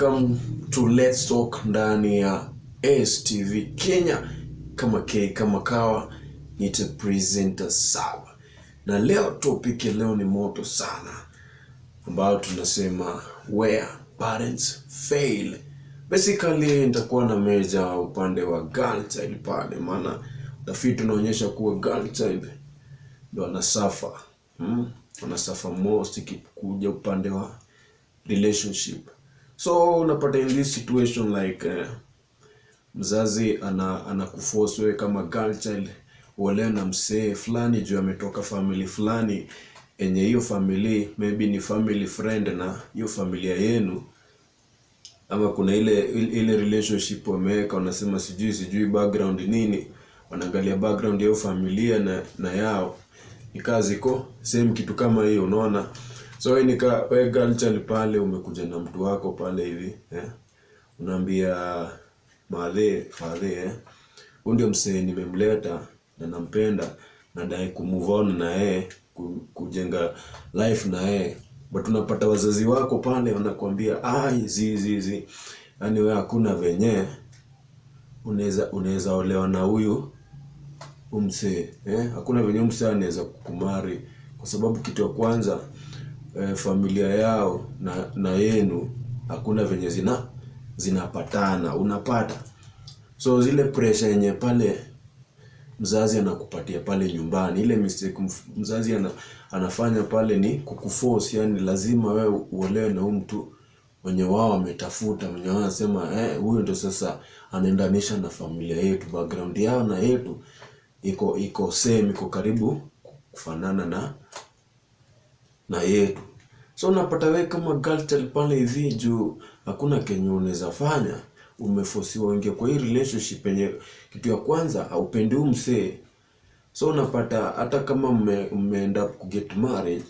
Welcome to Let's Talk ndani ya STV Kenya. Kama K kama kawa, nite presenter Saba, na leo topic ya leo ni moto sana, ambayo tunasema "Where Parents Fail". Basically nitakuwa na major upande wa girl child pale, maana utafiti unaonyesha kuwa girl child ndo anasuffer, Anasuffer most ikikuja upande wa relationship. So unapata in this situation like mzazi anakuforce wewe kama girl child uolewe na msee fulani juu ametoka family fulani enye hiyo family maybe ni family friend na hiyo familia yenu, ama kuna ile relationship wameweka, wanasema sijui background nini, wanaangalia background ya hiyo familia na yao ni kazi iko same, kitu kama hiyo, unaona? So wewe nika wewe girl child pale umekuja na mtu wako pale hivi, eh, unaambia madhe, father, eh, huyu ndio msee nimemleta na nampenda, nadai kumove on na yeye, kujenga life na yeye, but unapata wazazi wako pale wanakuambia, "Ai, zi zi zi, yaani wewe hakuna venye unaweza olewa na huyu msee, eh, hakuna venye msee anaweza kukumarry kwa sababu kitu ya kwanza, familia yao na yenu hakuna venye zinapatana." Unapata so zile pressure yenye pale mzazi anakupatia pale nyumbani, ile mistake mzazi anafanya pale ni kukuforce, yani lazima wewe uolewe na huyu mtu wenye wao wametafuta, wenye wao wanasema, eh, huyu ndo sasa anaendanisha na familia yetu, background yao na yetu iko same, iko karibu kufanana na yetu. So unapata wewe kama girl child pale hivi, juu hakuna kenye unaweza fanya, umefosiwa uingie kwa hii relationship yenye kitu ya kwanza haupendi huyu msee. So unapata hata kama mmeenda kuget married,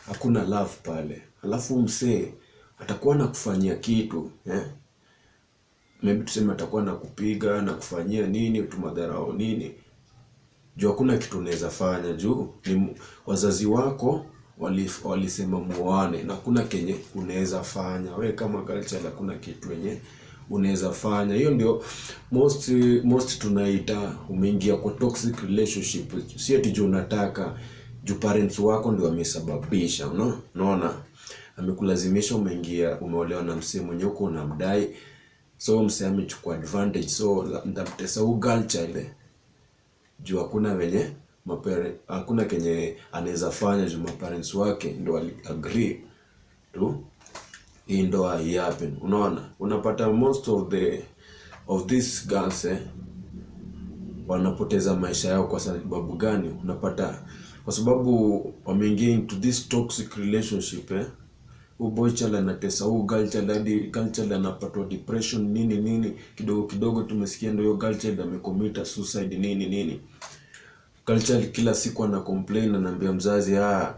hakuna love pale. Alafu huyu msee atakuwa anakufanyia kitu, eh? Maybe tuseme atakuwa anakupiga na kufanyia nini tu madharau nini, juu hakuna kitu unaweza fanya, juu ni wazazi wako walisema muoane na hakuna kenye unaweza fanya we kama girl child, hakuna kitu yenye unaweza fanya. Hiyo ndio most tunaita umeingia kwa toxic relationship, si ati juu unataka, juu parents wako ndio wamesababisha, no? Unaona, amekulazimisha umeingia, umeolewa na msee mwenye huko unamdai, so msee amechukua advantage, so nitamtesa huyu girl child, eh, juu hakuna venye hakuna kenye anaweza fanya juu maparents wake ndo wali agree tu hii ndoa happen. Unaona, unapata most of these girls, eh, wanapoteza maisha yao. Kwa sababu gani? Unapata kwa sababu wameingia into this toxic relationship, eh, huyu boy child anatesa huyu girl child hadi girl child anapatwa depression, nini nini, kidogo kidogo tumesikia ndio hiyo girl child amecommit suicide, nini nini. Girl child kila siku ana complain, anaambia mzazi, "Ah,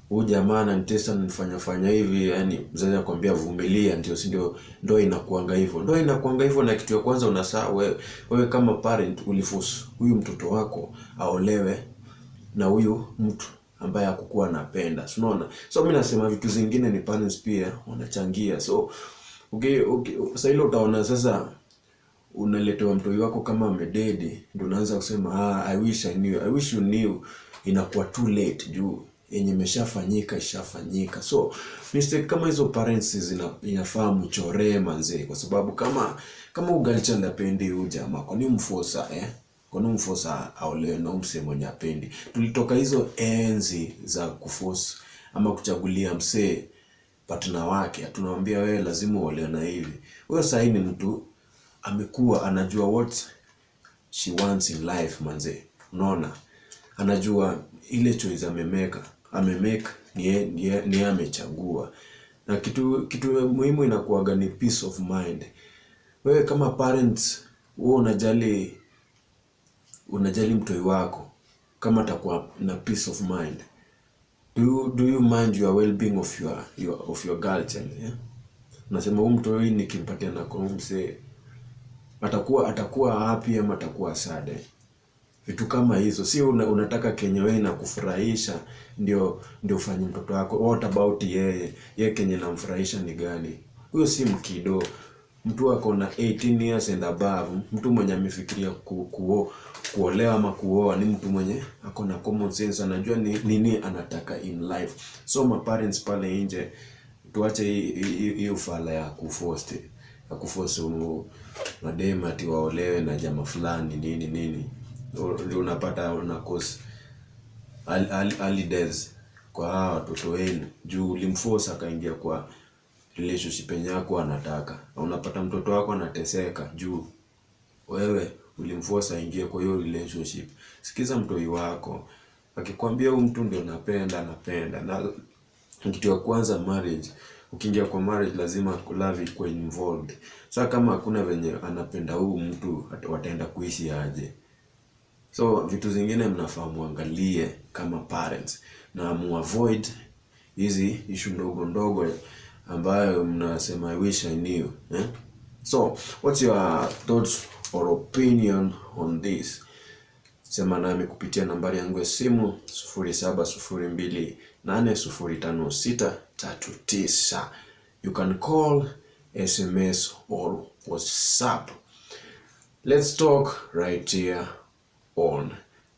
huyu jamaa ananitesa, ananifanya fanya hivi." Yani mzazi anakuambia, "Vumilia, ndio si ndio ndoa inakuanga hivyo, ndoa inakuanga hivyo." Na kitu ya kwanza unasahau, wewe kama parent uliforce huyu mtoto wako aolewe na huyu mtu ambaye hakukuwa anapenda, si unaona? So mimi nasema vitu zingine ni parents pia wanachangia. So okay, sasa ile utaona sasa unaletewa mtoi wako kama amededi, ndio unaanza kusema, "Ah, I wish I knew." I wish you knew, inakuwa too late juu yenye imeshafanyika ishafanyika. So mistake kama hizo parents inafaa mchoree manzee, kwa sababu kama girl child hapendi huyu jamaa, kwa nini mforce, eh? Kwa nini mforce aolewe na huyu msee mwenye hapendi? Tulitoka hizo enzi za kuforce ama kuchagulia msee partner wake, tunamwambia, "Wewe lazima uolewe na hivi." Huyo sahii ni mtu amekuwa, anajua what she wants in life manze, unaona? Anajua ile choice amemake ni yeye amechagua. Na kitu muhimu inakuwaga ni peace of mind. Wewe kama parents, wewe unajali mtoi wako kama atakuwa na peace of mind. Do you mind your well-being of your girl child, yeah? Unasema, "Huyu mtoi nikimpatia na kwa huyu msee atakuwa happy ama atakuwa sad, eh?" Vitu kama hizo, si unataka kenye wewe inakufurahisha ndio ufanye mtoto wako. What about yeye? Yeye kenye namfurahisha ni gani? Huyo si mkido. Mtu ako na 18 years and above, mtu mwenye amefikiria kuolewa ama kuoa ni mtu mwenye ako na common sense, anajua ni nini anataka in life. So ma parents pale nje, tuache hii ufala ya kuforce, ya kuforce madem ati waolewe na jamaa fulani nini nini. Ndio unapata una cause early deaths kwa hawa watoto wenu, juu ulimforce akaingia kwa relationship yenye hakuwa anataka. Na unapata mtoto wako anateseka juu wewe ulimforce aingie kwa hiyo relationship. Sikiza mtoi wako akikwambia huyu mtu ndio napenda, napenda. Na kitu ya kwanza marriage, ukiingia kwa marriage lazima love ikuwe involved. Sasa kama hakuna venye anapenda huyu mtu, wataenda kuishi aje? So vitu zingine mnafaa muangalie kama parents na muavoid hizi issue ndogo ndogo ambayo mnasema I wish I knew, eh? So what's your thoughts or opinion on this? Sema nami kupitia nambari yangu ya simu 0702805639. You can call, SMS or WhatsApp. Let's talk right here on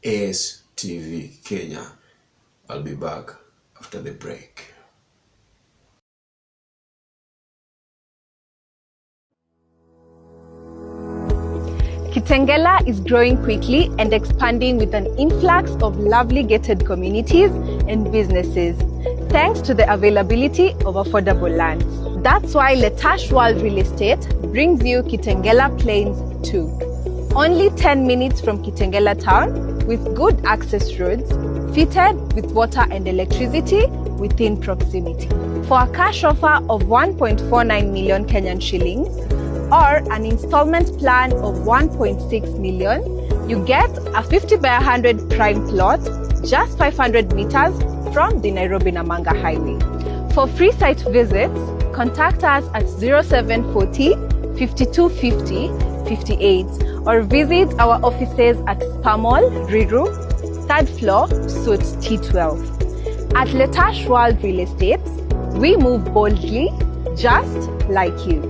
STV Kenya. I'll be back after the break. Kitengela is growing quickly and expanding with an influx of lovely gated communities and businesses, thanks to the availability of affordable lands. That's why Letash World Real Estate brings you Kitengela Plains 2. Only 10 minutes from Kitengela town, with good access roads, fitted with water and electricity within proximity. For a cash offer of 1.49 million Kenyan shillings, or an installment plan of 1.6 million, you get a 50 by 100 prime plot just 500 meters from the Nairobi Namanga Highway. For free site visits, contact us at 0740 5250 58 or visit our offices at Spamall, Riru, 3rd floor, Suite T12. At Letash World Real Estate, we move boldly, just like you.